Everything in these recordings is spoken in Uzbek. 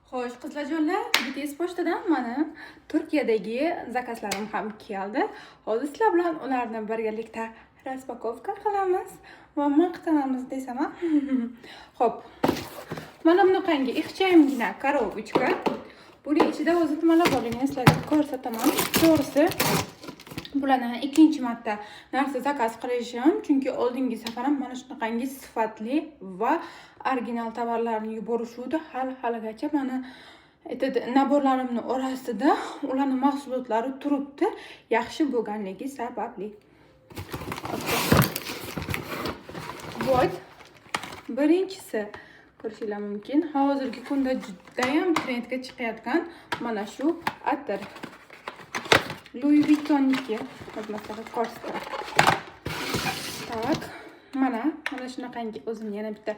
Xo'sh, qizlarjonlar, BTS pochtadan mani Turkiyadagi zakazlarim ham keldi. Hozir sizlar bilan ularni birgalikda распаковка qilamiz va maqtanamiz desam. Xo'p. Mana bunaqangi ixchamgina коробочка. Buni ichida o'zi nimalar borligini sizlarga ko'rsataman. To'g'risi, bularni ikkinchi marta narsa zakaz qilishim, chunki oldingi safar ham mana shunaqangi sifatli va original tovarlarni yuborishuvdi. Hali haligacha mani набор larimni orasida ularni mahsulotlari turibdi, yaxshi bo'lganligi sababli. Вот. Birinchisi ko'rishinglar mumkin. Hozirgi kunda judayam trendga chiqayotgan mana shu atir. Louis Vuittonniki. Hozir maslahat ko'rsataman. Так, mana shunaqangi o'zini yana bitta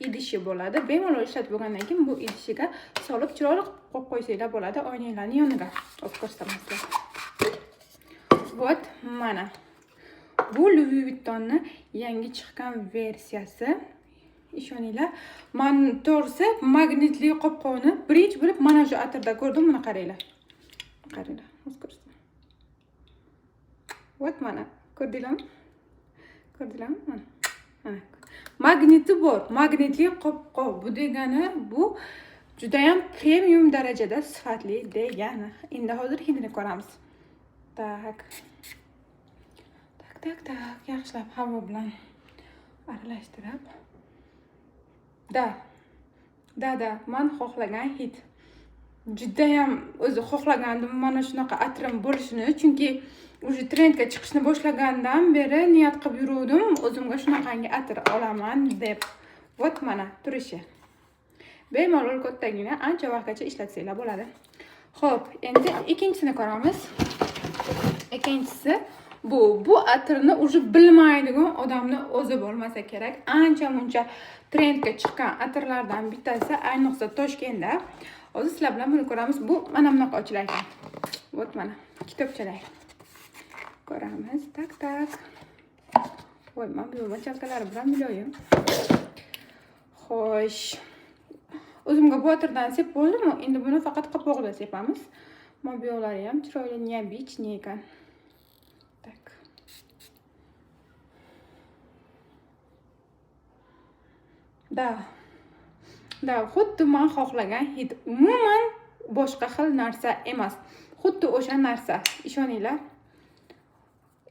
idishi bo'ladi. Bemalol ishlatib bo'lgandan keyin bu idishiga solib chiroyli qilib qo'yib qo'ysanglar bo'ladi oynalarning yoniga. Olib ko'rsataman sizlarga. Вот, mana. Bu Louis Vuittonni yangi chiqqan versiyasi. Ishoninglar, man to'g'risi magnitli qopqoqni birinchi bo'lib mana shu atirda ko'rdim. Buni qaranglar. Qaranglar, hozir ko'rsataman. Вот mana, ko'rdinglarmi? Ko'rdinglarmi? Mana. Mana. Magniti bor, magnitli qopqoq. Bu degani bu judayam premium darajada sifatli degani. Endi hozir hidini ko'ramiz. Так. Так, так, так. Yaxshilab havo bilan aralashtirib. Да. Да, да, man xohlagan hid. Judayam o'zi xohlagandim mana shunaqa atirim bo'lishini, chunki уже trendga chiqishni boshlagandan beri niyat qilib yuruvdim, o'zimga shunaqangi atir olaman deb. Вот mana turishi. Bemalol kattagina ancha vaqtgacha ishlatsanglar bo'ladi. Xo'p, endi ikkinchisini ko'ramiz. Ikkinchisi bu atirni уже bilmaydigan odamni o'zi bo'lmasa kerak. Ancha muncha trendga chiqqan atirlardan bittasi, ayniqsa Toshkentda. Hozir sizlar bilan buni ko'ramiz. Bu mana bunaqa ochilar ekan. Вот mana kitobchalar. Ko'ramiz. Так, так. Voy, mana bu мочалка lari bilan muloyim. Xo'sh. O'zimga bu atirdan sepib bo'ldimu? Endi buni faqat qopqog'ida sepamiz. Mana bu yoqlari ham chiroyli, необычный ekan. Так. Да. Да, xuddi man xohlagan hid. Umuman boshqa xil narsa emas. Xuddi o'sha narsa. Ishoninglar.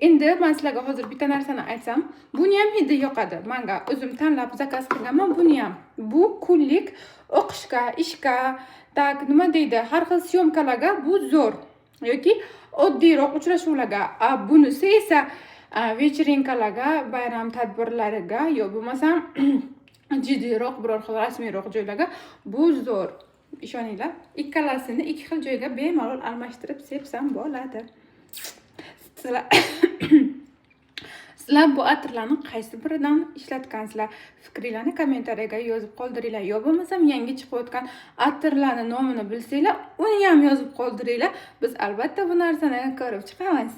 Endi men sizlarga hozir bitta narsani aytsam, buni ham hidi yoqadi. Menga o'zim tanlab zakaz qilganman buni ham. Bu kunlik o'qishga, ishga, так, nima deydi, har xil съёмка larga bu zo'r yoki oddiyroq uchrashuvlarga. A bunisi esa вечеринка larga, bayram tadbirlariga yo bo'lmasam jiddiyroq biror xil rasmiyroq joylarga bu zo'r. Ishoninglar, ikkalasini ikki xil joyga bemalol almashtirib sepsam bo'ladi. Sizlar bu atirlarni qaysi biridan ishlatgansizlar? Fikringlarni kommentariyaga yozib qoldiringlar. Yo bo'lmasam yangi chiqayotgan atirlarni nomini bilsanglar, uni ham yozib qoldiringlar. Biz albatta bu narsani ko'rib chiqamiz.